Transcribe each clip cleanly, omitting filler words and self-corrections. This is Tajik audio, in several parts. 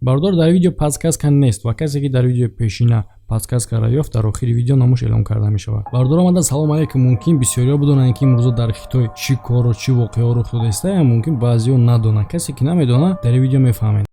Бародар, дар видео подсказка нест ва касе, ки дар видеои пешина подсказкаро ёфт, дар охири видео номуш эълон карда мешавад. Бародар, омада, салом алейкум. Мумкин бисёриҳо бидонанд, ки имрӯзо дар Хитой чӣ кору чӣ воқеаҳо рух додаиста, мумкин баъзеҳо надонанд. Касе ки намедонад, дар ин видео мефаҳмед.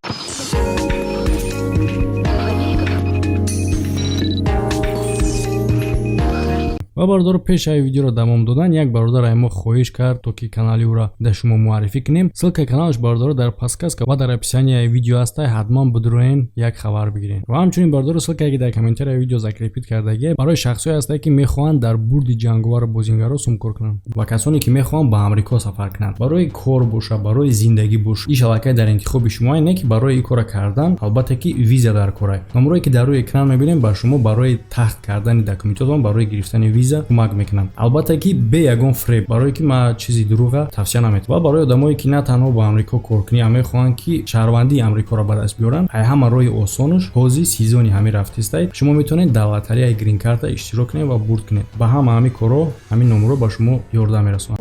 Ва бародаро, пеш ай видеоро давом додан, як бародар ай мо хоҳиш кард, то ки канали ӯро дар шумо муаррифӣ кунем. Ссылкаи каналаш, бародаро, дар подсказка ва дар описанияи видео ҳастай. Ҳатман бидуроен, як хабар бигирен. Ва ҳамчунин, бародаро, ссылкае, ки дар комментарияи видео закрепить кардагия, барои шахсҳое ҳастае, ки мехоҳанд дар бурди ҷанговару бозингарро сумкор кунанд ва касоне, ки мехоҳанд ба Амрико сафар кунанд, барои кор боша, барои зиндагӣ боша, иш аллакай дар интихоби шумо. Не ки барои ин кора кардан, албатта, ки виза дар корай. Номерое, ки дар рӯи экран мебинем, ба шумо барои тахт кардани документотон, барои гирифтани виза кӯмак мекунанд. Албатта, ки бе ягон фреб, барое ки ман чизи дурӯға тавсия наметавам. Ва барои одамое, ки на танҳо ба Амрико коркунӣ, а мехоҳанд, ки шаҳрвандии Амрикоро ба даст биёранд, ай ҳама роҳи осонаш ҳозир сезони ҳамин рафтистай. Шумо метавонед дар лотереяи грин-карта иштирок кунед ва бурд кунед. Ба ҳама ҳамин корҳо ҳамин номерҳо ба шумо ёрдам мерасонанд.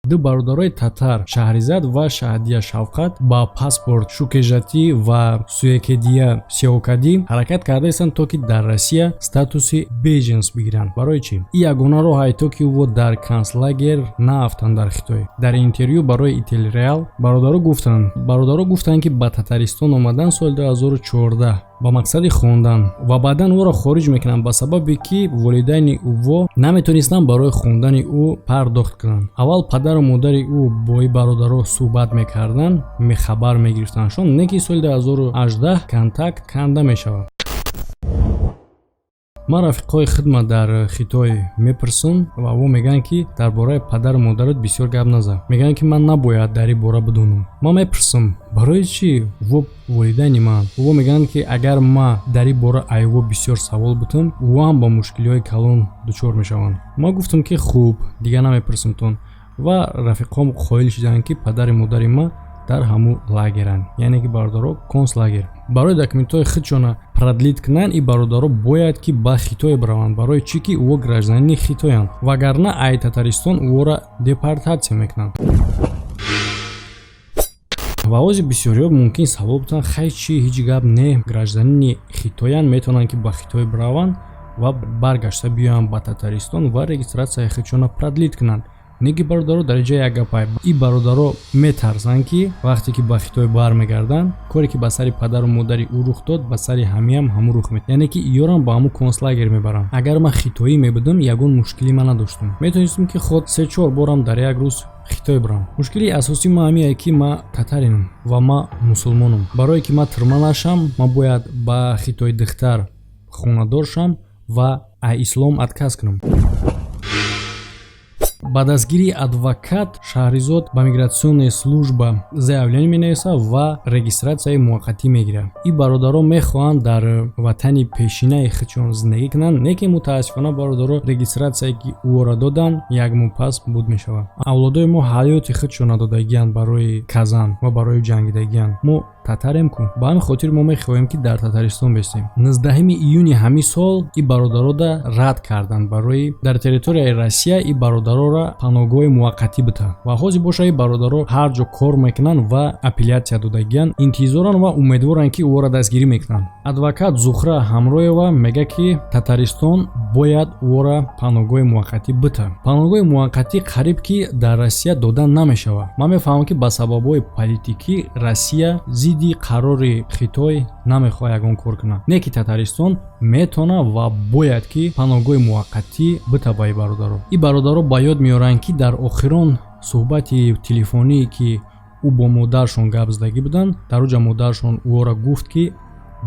Ду бародарои татар, Шаҳризад ва Шаҳдия Шавқат, ба паспорт Шукежатӣ ва Суекедия Сиокадӣ ҳаракат кардаистанд, то ки дар Россия статуси беженец бигиранд. Барои чӣ? Ин ягона роҳае, то ки ӯ дар концлагер наафтанд дар Хитой. Дар интервю барои Ителреал бародаро гуфтанд, ки ба Татаристон омадан соли 2014 ба мақсади хондан ва баъдан ӯро хориҷ мекунанд, ба сабабе ки волидайни ӯво наметонистанд барои хондани ӯ пардохт кунанд. Аввал падару модари ӯ бо ин бародаро суҳбат мекарданд, хабар мегирифтандшон, не ки соли 2018 контакт канда мешавад. Ман рафиқҳои хидмат дар Хитой мепурсам ва во мегӯянд, ки дар бораи падару модарат бисёр гап назан. Мегӯянд, ки ман набояд дар ин бора бидонам. Ман мепурсам, барои чӣ? Во волидайни ман. Во мегӯянд, ки агар ман дар ин бора айво бисёр савол бутам, ӯ ҳам ба мушкилиҳои калон дучор мешаванд. Ман гуфтам, ки хуб, дигар намепурсамтон. Ва рафиқҳом қоил шуданд, ки падари модари ман дар ҳамун лагеранд, яъне ки, бародаро, концлагер. Барои документҳои худшона продлить кунанд, ин бародаро бояд ки ба Хитой бираванд. Барои чӣ? Ки ӯо гражданини Хитоянд, вагарна ай Татаристон ӯоро депортатсия мекунанд. Ва ози бисёриҳо мумкин савол бутанд: хай чӣ, ҳеҷ гап не, гражданини Хитоянд, метавонанд, ки ба Хитой бираванд ва баргашта биёянд ба Татаристон ва регистратсияи худшона продлить кунанд. Неки, бародаро, дар инҷа як гапай: ин бародаро метарсанд, ки вақте ки ба Хитой бармегарданд, коре ки ба сари падару модари ӯ рух дод, ба сари ҳамиам ҳамун рух мед, яъне ки иёрам ба ҳамун концлагер мебаранд. Агар ман хитоӣ мебудам, ягон мушкилӣ ман надоштам, метавонистам, ки худ се-чор борам дар як рӯз Хитой бирам. Мушкилии асосии ман ҳамие, ки ман татаринам ва ман мусулмонам. Барое ки ман тюрьма нашам, ман бояд ба хитои духтар хонадор шам ва ай ислом отказ кунам. Ба дастгирии адвокат Шаҳризод ба миграционная служба заявление менависад ва регистратсияи муваққатӣ мегирад. Ин бародаро мехоҳанд дар ватани пешинаи худшон зиндагӣ кунанд, не ки мутаассифона, бародаро, регистратсияе, ки ӯро доданд, як моҳ пас буд мешавад. Авлодои мо ҳаёти худшона додагиянд барои Казан ва барои ҷангидагиянд. Мо татарем ку, ба ҳамин хотир мо мехоҳем, ки дар Татаристон бестем. 19 июни ҳамин сол ин бародарода рад карданд, барои дар территорияи Россия ин бародароро паноҳгоҳи муваққатӣ бита. Ва ҳозир боша, ин бародаро ҳар ҷо кор мекунанд ва апеллятсия додагиянд, интизоранд ва умедворанд, ки ӯро дастгирӣ мекунанд. Адвокат Зухра Ҳамроева мегӯяд, ки Татаристон бояд ӯро паноҳгоҳи муваққатӣ бита. Паноҳгоҳи муваққатӣ қариб ки дар Россия дода намешавад. Ман мефаҳмам, ки ба сабабҳои политикӣ Россия зидди қарори Хитой намехоҳад ягон кор кунад, не ки Татаристон метавонад ва бояд ки паноҳгоҳи муваққатӣ бита ба ин бародаро. Ин бародаро ба ёд меоранд, ки дар охирон суҳбати телефоние, ки ӯ бо модаршон гап задагӣ буданд, дар оҷа модаршон ӯро гуфт, ки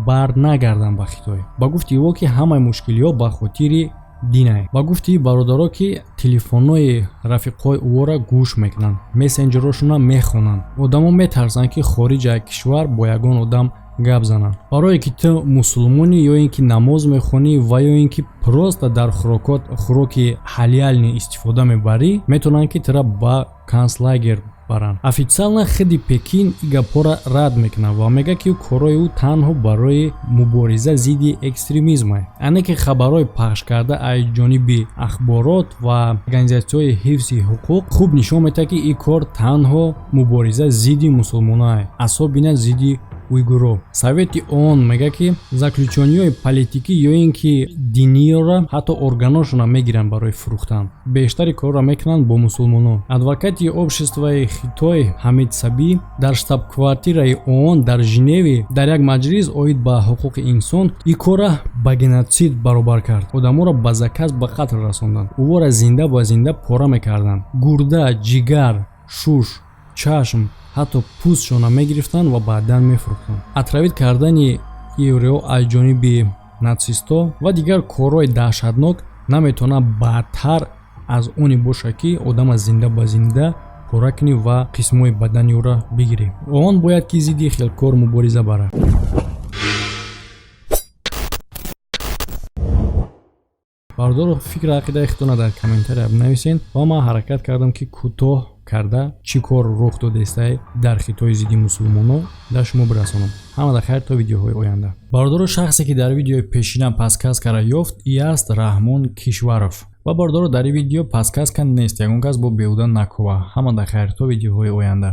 бар нагарданд ба Хитой. Ба гуфти ӯ, ки ҳамаи мушкилиҳо ба хотири динай. Ба гуфти бародаро, ки телефонҳои рафиқҳои ӯро гӯш мекунанд, мессенҷерҳошонро мехонанд. Одамо метарсанд, ки хориҷ аз кишвар бо ягон одам гап зананд, барое ки ту мусулмонӣ ё ин ки намоз мехонӣ ва ё ин ки просто дар хӯрокот хӯроки ҳаляльный истифода мебарӣ, метавонанд, ки тура ба концлагер. Баранд. Официально худи Пекин ин гапҳоро рад мекунад ва мегӯяд, ки корҳои ӯ танҳо барои мубориза зидди экстремизм. Ане ки хабарҳои пахшкарда аз ҷониби ахборот ва организатсияҳои ҳифзи ҳуқуқ хуб нишон медиҳад, ки ин кор танҳо мубориза зидди мусулмонае, особенно зидди уйгуро. Совети ООН мегӯяд, ки заключённыйҳои политикӣ ё ин ки диниёро, ҳатто органошонро мегиранд барои фурӯхтан. Бештари корро мекунанд бо мусулмонон. Адвокати обществои Хитой Ҳамид Саби дар штаб-квартираи ООН дар Женеви дар як маҷлис оид ба ҳуқуқи инсон ин корра ба геноцид баробар кард. Одаморо ба заказ ба қатл расонданд, ӯвора зинда ба зинда пора мекарданд, гурда, ҷигар, шуш, чашм, ҳатто пӯстшонро мегирифтанд ва баъдан мефурӯхтанд. Отравить кардани евреҳо аз ҷониби натсистҳо ва дигар корҳои даҳшатнок наметавонад бадтар аз оне бошад, ки одама зинда ба зинда пора кунӣ ва қисмҳои бадани ӯро бигирӣ. Он бояд ки зидди хел кор мубориза барад. Бародаро, фикру ақидаи худтонро дар комментария бинависед. Ва ман ҳаракат кардам, ки кӯтоҳ карда чӣ кор рух додестай дар Хитои зидди мусулмонон дар шумо бирасонам. Ҳамада хайр, то видеоҳои оянда. Бародаро, шахсе ки дар видеои пешина подсказкаро ёфт, и аст Раҳмон Кишваров. Ва, бародаро, дар ин видео подсказка нест, ягон кас бо беҳуда накова. Ҳамада хайр, то видеоҳои оянда.